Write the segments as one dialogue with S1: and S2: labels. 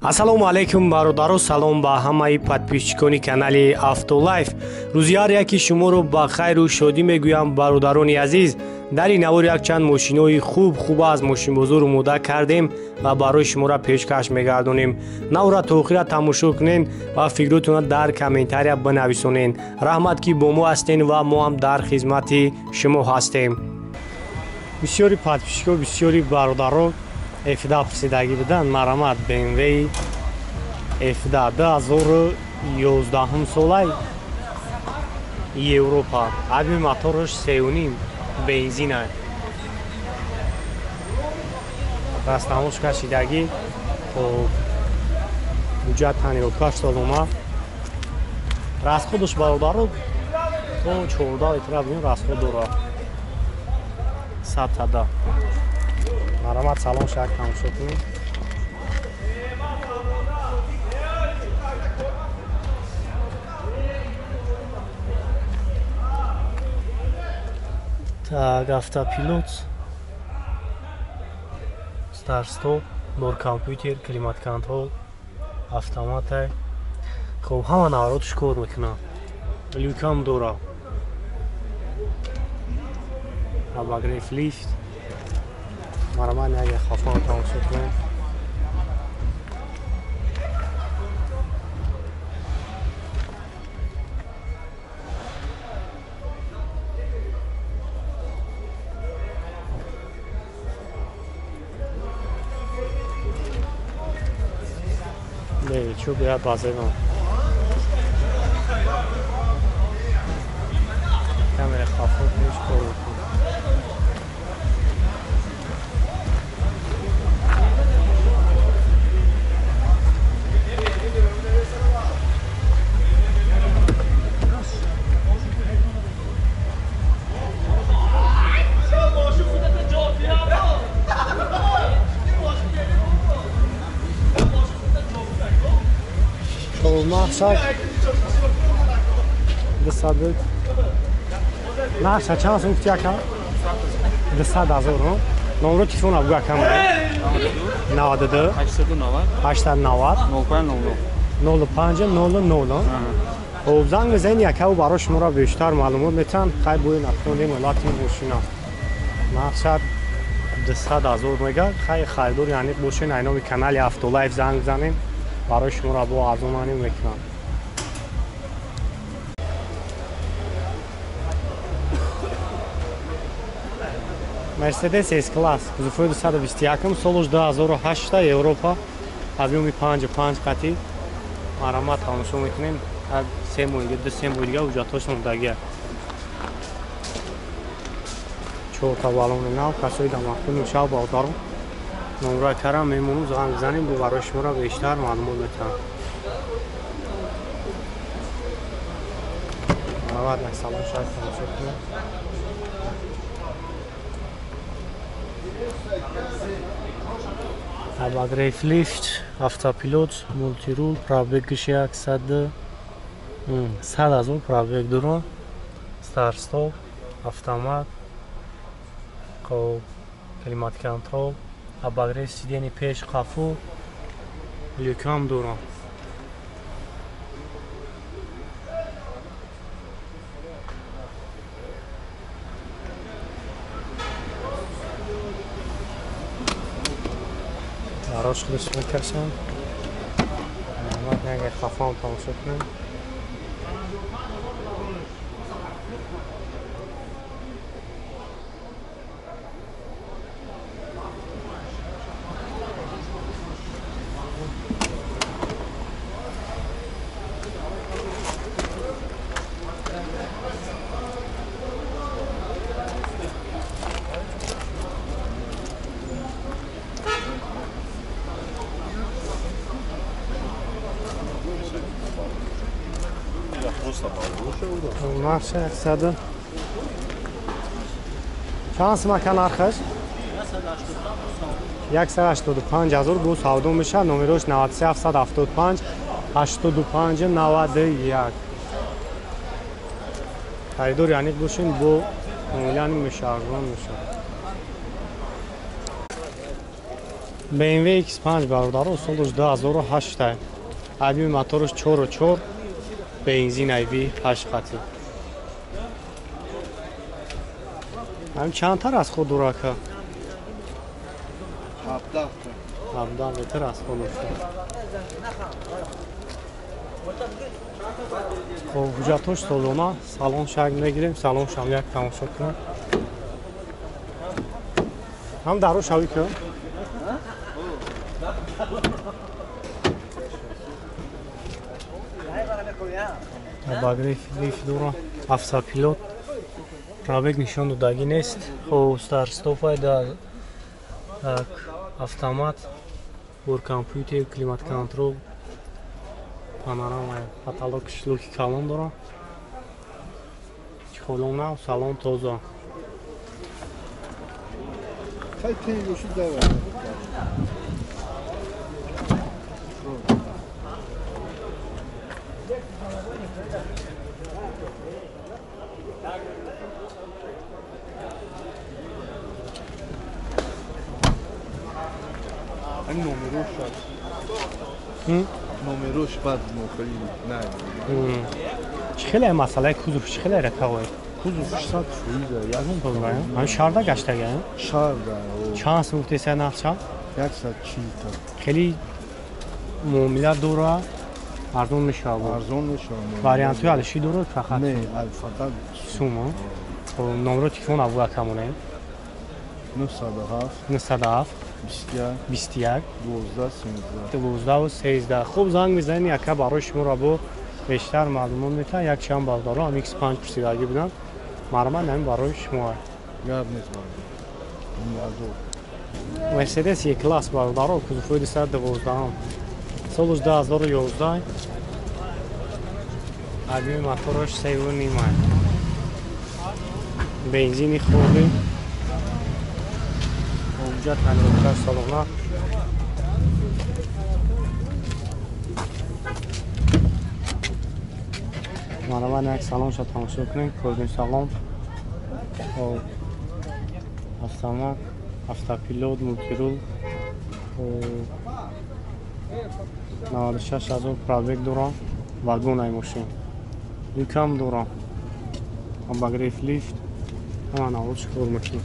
S1: Ассалому алайкум бародаро, салом ба ҳамаи подписчикони канали Автолайф. Рӯзи ҳар яки шуморо ба хайру шодӣ мегӯям, бародарони азиз. Дар ин навор якчанд мошинои хуб аз мошинбозор омода кардем ва барои шуморо пешкаш мегардонем. Навора то охира тамошо кунед ва фикротонро дар комментария бинависонед. Раҳмат, ки бо мо ҳастен ва мо ҳам дар хизмати шумо ҳастем. Бисёри подписчико, бисёри бародаро F10 пурсидагӣ буданд. Марамат BMW F10 2011 солай Европа. Ҳаҷми мотораш 3.5 бензина. Растамош кашидагӣ. Хоб ҳуҷҷат танирокаш солома. Расходаш бародаро то 14 литра бинем расход дорад. 100 Марамат салон шак тамошо кунед. Так, автопилот, старт-стоп, бор компьютер, климат-контрол, автомат. Хоб, ҳама наворотш кор мекунад. Люкам дора. Обогрев лифт. Марамат як хафон тамошо кунед. Не, чӯ бия базевам. Камера хафон пеш кор мекунад. Нақша 200 нақша чанд сум кути ака? 200 ҳазор. Номро телефона бугу ака. 92 890 05 00. Хоб занг бизанед ака, барои шуморо бештар маълумот метиҳанд. Хай бои нафтонем ҳолати мошина. Нақша 200 ҳазор мега. Хай харидори аниқ бошед, ай номи канали Автолайф занг бизанед. Барои шуморо бо арзон аним мекунам. Мерседес S-класс, кузовҳои 221, солаш 2008, Европа, объёми 5.5 қатӣ. Марамат тамошо мекунем. 3 моҳ, 2-3 моҳ дига ҳуҷҷатҳош мондагия. 4 та балони нав, касои дамахтун мешавад бародаро. Номра карам мемонум, занг бизанем, бо барои шуморо бештар маълумот метиҳам. Марамат як салон шояд тамошо кунед. Обогрев лифт, автопилот, мультирул, пробегиш 100 ҳазор пробег дорад. Старт-стоп, автомат, климат-контрол, обогрев сидени пеш қафу, люкам дорам. Барош худаш мекашам. Марамат як хафам тамошо кунем. Нарша 100 чанд сум ака нархаш? 185 ҳазор бо савдо мешавад. Номерош 93 775 85 91. Харидори аниқ бошед, бо муомилани мешавад, арзон мешавад. BMW X5 бародаро, солаш 2008. Объёми мотораш 4.4, бензин IV 8 хати. Ҳам чандтар аз худ дурака?
S2: 17.
S1: 17 литр аз худ дошта. Хоб, ҳуҷҷатҳош солона, салон шак мегирем, салон шам як тамошо кунем. Ҳам даро шавӣ кун. Багриф лифт дора, автопилот. Пробег нишон додагӣ нест. Хоб, старт-стопай дар автомат, бор компютер, климат-контрол, панорама, потолок шлуки калон дора. Чехолон нав, салон тоза.
S2: Номерош бад мохали не.
S1: Чӣ хеле масъалаи кузов, чӣ хеле ракавай?
S2: Кузов 100%, ягон
S1: ҳам шарда гаштага?
S2: Шарда.
S1: Чанд сум гуфтеса нархша?
S2: 140 та.
S1: Хеле муомила дора, арзон мешавад.
S2: Арзон мешавад.
S1: Вариантҳои алиши дора фақат?
S2: Не, фақат
S1: сум. Хоб, номро телефон аввал камонем.
S2: 907
S1: 907
S2: 21
S1: 21
S2: 12 13
S1: 12 13. Хуб, занг мезанем, яка барои шуморо бо бештар маълумот метаҳад. Як чанд бародаро ҳам X5 пурсидагӣ буданд. Марҳамат, ҳамин барои шумо.
S2: Гап нест бародар.
S1: Мерседес Е-класс бародаро, кузовҳои 212, солаш 2011, объёми мотораш 3.5, бензини хурди, ҳуҷҷат тонировка салона. Марҳамат, як салонша тамошо кунем. Кожаный салон, автомат, автопилот, мультирул, 96 000 пробег дора, вагон ай мошин, люкам дора, обогрев лифт, ҳама наводш кор мекунад.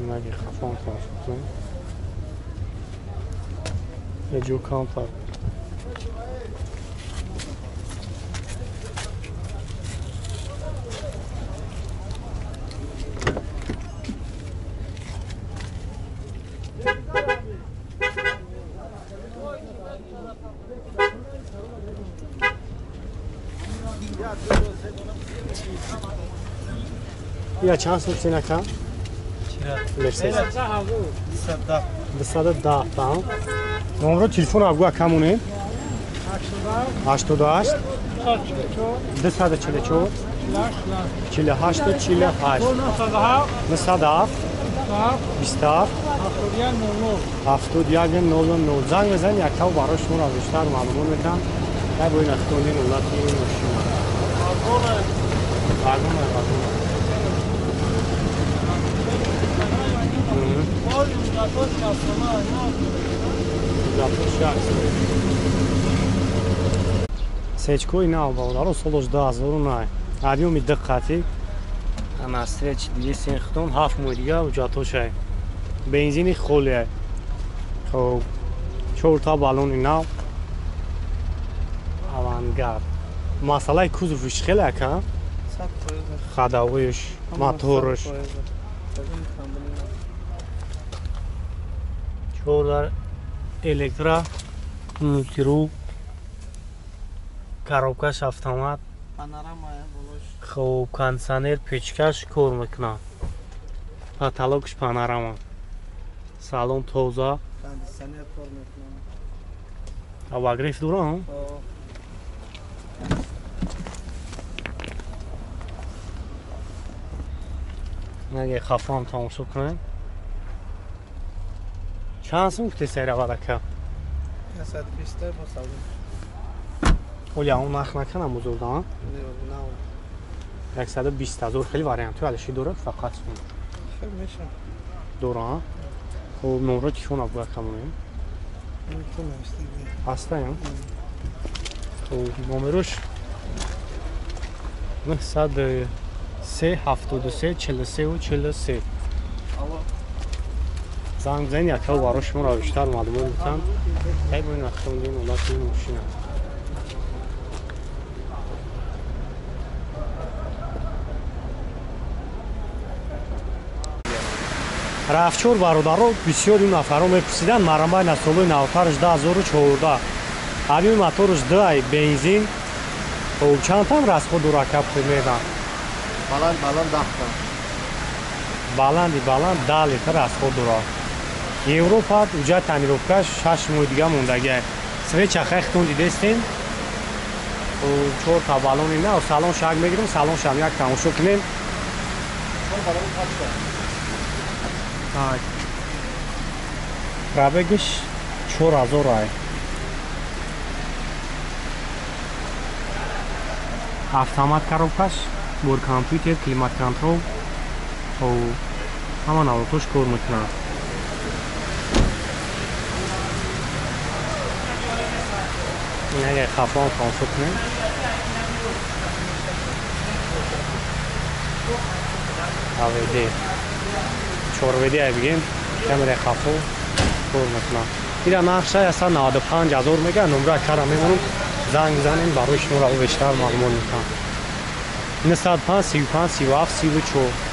S1: Наги хафон тамошо кунем. Еҷо камтар. Я чанд сум синака? Мерседес. 210 та. Номро телефон абгу камоне? 88 244 48 48 907 27 71 00. Занг мезанед, якав барои шуморо бештар маълумот метаҳам. Дай бо ин ахтони ҳолати мошин. Вагон, вагон. Сечкои нав бародаро, солаш 2009. Объёми диққати. Ана стреч дидесен худон, 7 моҳ дига ҳуҷҷатҳошай. Бензини холия. Хоб, 4 та баллони нав. Авангард. Масъалаи кузовш хеле ака? Ходовыш, моторш. 4 электро, мультирул, коробкаш автомат, хоб, кондиционер, печкаш кор мекунад, потолокш панорама, салон тоза, обогрев дора. Наге хафам тамошо кунем. Чанд сум гуфти сайравад ака?
S3: 120 бо салон.
S1: Оли он нарх наканам бузурда, 120 ҳазор хеле вариантҳои алиши дорад, фақат сум.
S2: Хел мешавад.
S1: Дора? Хоб, номро телефона бояд камонем. Ҳастаям? Хоб, номерош 903 73 43 43. Занг бизанед, якав барои шуморо бештар маълумот медиҳам. Тай бо ин вақтон дин ҳолати мошина. Рафчор бародаро бисёри нафаро мепурсиданд, марамбай насолои навтарш 2014. Ҳамин моторш 2 бензин. Хоб, чанд там расход дора кап медан?
S2: Баланд баланд 10 та.
S1: Баланди баланд 10 литр расход дора. Европа уҷа тонировкаш 6 моҳи дига мондагиай. Свеча хехтон дидестен? 4 та баллони нав, салон шак мегирем, салон шам як тамошо кунем. Так. Пробегиш 4000 ай. Автомат коробкаш, бор компютер, климат контрол. Ҳама навотош кор мекунад. Агар хафон тамошо кунем. АВД 4 ВД ай бигем, камераи хафо кор мекунад. Ира нархша 195 ҳазор мега, номра кара мемонам, занг бизанем, барои шуморо бештар маълумот медиҳам. 905 35 37 34.